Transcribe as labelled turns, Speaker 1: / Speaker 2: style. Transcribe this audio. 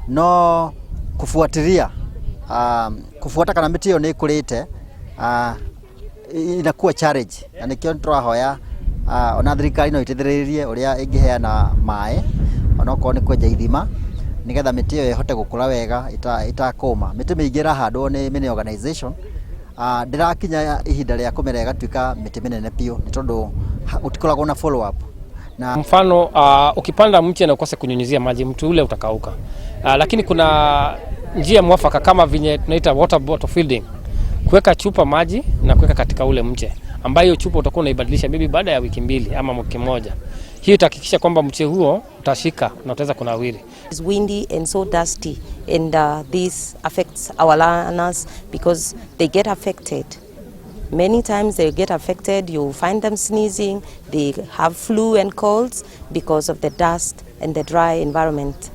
Speaker 1: No kufuatilia kufuata kana mĩtĩ ĩyo nĩ ĩkũrĩte inakuwa challenge, na nĩkĩo tũrahoya ona thirikari no ĩteithĩrĩrie ũrĩa ĩngĩheana maĩ, onokorwo nĩ kwenja ithima, nĩgetha mĩtĩ ĩyo ĩhote gũkũra wega ĩtakũma. Mĩtĩ mĩingĩ ĩrahandwo nĩ many organization, ndĩrakinya ihinda rĩa kũmera ĩgatuĩka mĩtĩ mĩnene biũ, nĩ tondũ gũtikoragwo na follow up na.
Speaker 2: Mfano, ukipanda mti na ukose kunyunyizia maji, mti ule utakauka. Lakini kuna njia mwafaka kama vile tunaita water bottle feeding, kuweka chupa maji na kuweka katika ule mche, ambayo chupa utakuwa unaibadilisha maybe baada ya wiki 2 ama wiki 1. Hiyo itahakikisha kwamba mche huo utashika na utaweza kunawiri.
Speaker 3: It's windy and so dusty, and this affects our learners because they get affected. Many times they get affected, you find them sneezing, they have flu and colds because of the dust and the dry environment.